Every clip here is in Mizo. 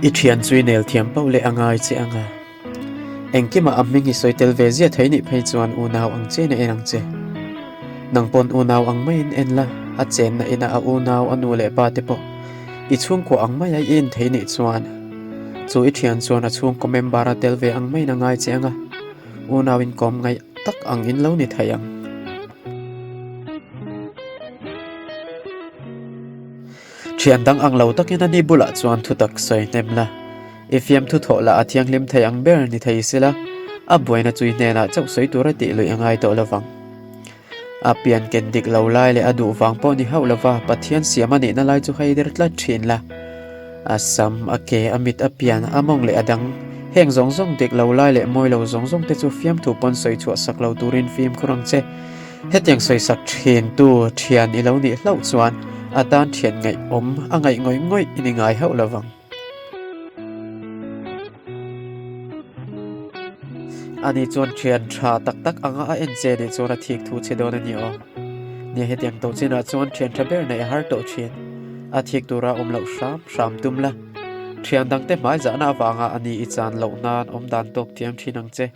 I thian chu i nel thiam pauh leh a ngai che ang a. Engkimah a hming i sawi tel ve zia thei nih phei chuan unau ang chiain a en ang che. Nang pawn unau ang maiin en la, a chenna ina a unau a nu leh pa te pawh i chhungkua ang maia i en thei nih chuan chu i thian chuan a chhungkaw member a tel ve ang maiin a ngai che ang a, unau inkawm ngaih tak ang in lo ni thei ang. Thian dang ang lo takin a ni bulah chuan thutak sawi hnem la. I fiamthu thawh lah a thianghlim thei ang ber ni thei sila, a buaina chui hnenah chauh sawi tur a tih luih a ngai tawh lovang. A pian ken dik lo lai leh a duh vang pawh ni hauh lova Pathian siam a nihna lai chu haider tlat thin la. A sam, a ke, a mit, a pian, a mawng leh a dang, heng zawng zawng dik lo lai leh mawi lo zawng zawng te chu fiamthu pawn sawi chhuah sak lo turin fimkhur ang che. Hetiang sawisak thin tu thian i lo nih hlauh chuan a tan thian ngaihawm a ngaih ngawih ngawih i ni ngai hauh lovang. Ani chuan thian tha tak tak anga a en che nih chuan a thik thu che dawn a ni aw. Nia hetiang tawh chinah chuan thian tha ber neih a har tawh thin. A thik tura awm loh hram hram tum la. Thian dangte hmai zahna avanga a ni i chan loh nan awm dan tawk thiam thin ang che.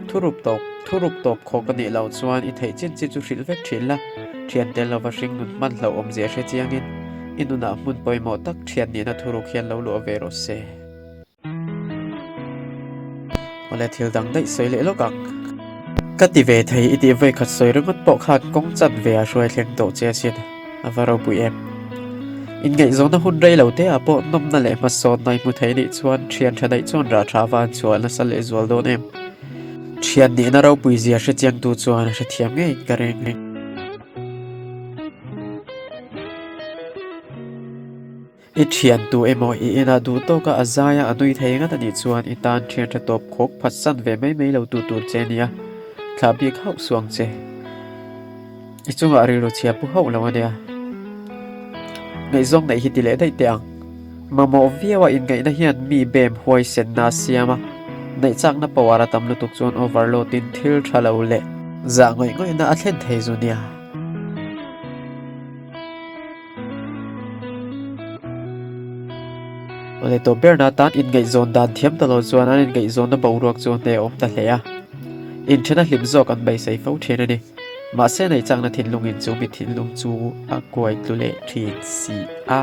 Thurup tawp, thuruk tawp khawk a nih loh chuan i theih chin chi chu hrilh vek thin la. Thian tel lova hring nun hman hlauh awmzia hre chiangin i nunah hmun pawimawh tak thian nihna thuruk hian lo luah ve rawh se. Awle thil dang daih sawi leh lawk ang. Ka ti ve thei i tih vawikhat sawi ringawt pawh khan kawng chan ve a hruai thleng tawh che asin, a va ropui em. Inngaihzawnna hun rei lo te ah pawh nawmna leh hmasawnna i hmu thei nih chuan thian tha daih chuan rah tha va an chhuah nasa leh zual dawn em. Thian nihna ropui zia hrechiangtu chuan a hrethiam ngeiin ka reng. I thian tu emaw i inah duh tawka a zaia a nui thei ngat a nih chuan i tan thian tha tawp khawk phatsan ve mai mai lo tu tur che a nia, thlah bik hauh suang che. I chungah rilru chhia pu hauh lo a nia. Ngaihzawng neih hi ti leh daih teh ang. Mamawh viau a inngaihna hian mi bem huaisenna a siam a, neih chakna power a tam lutuk chuan overload in thil tha lo leh zah ngawih ngawihna a thlen thei zu nia. Awle tawp berna atan inngaihzawn dan thiam ta lo chuan an inngaihzawnna boruak chu a hnehawm ta hle a, inthena hlim zawk an beisei fo thin a ni. Mahse neih chakna thinlungin chu mi thinlung chu a kuai tlu leh thin si a.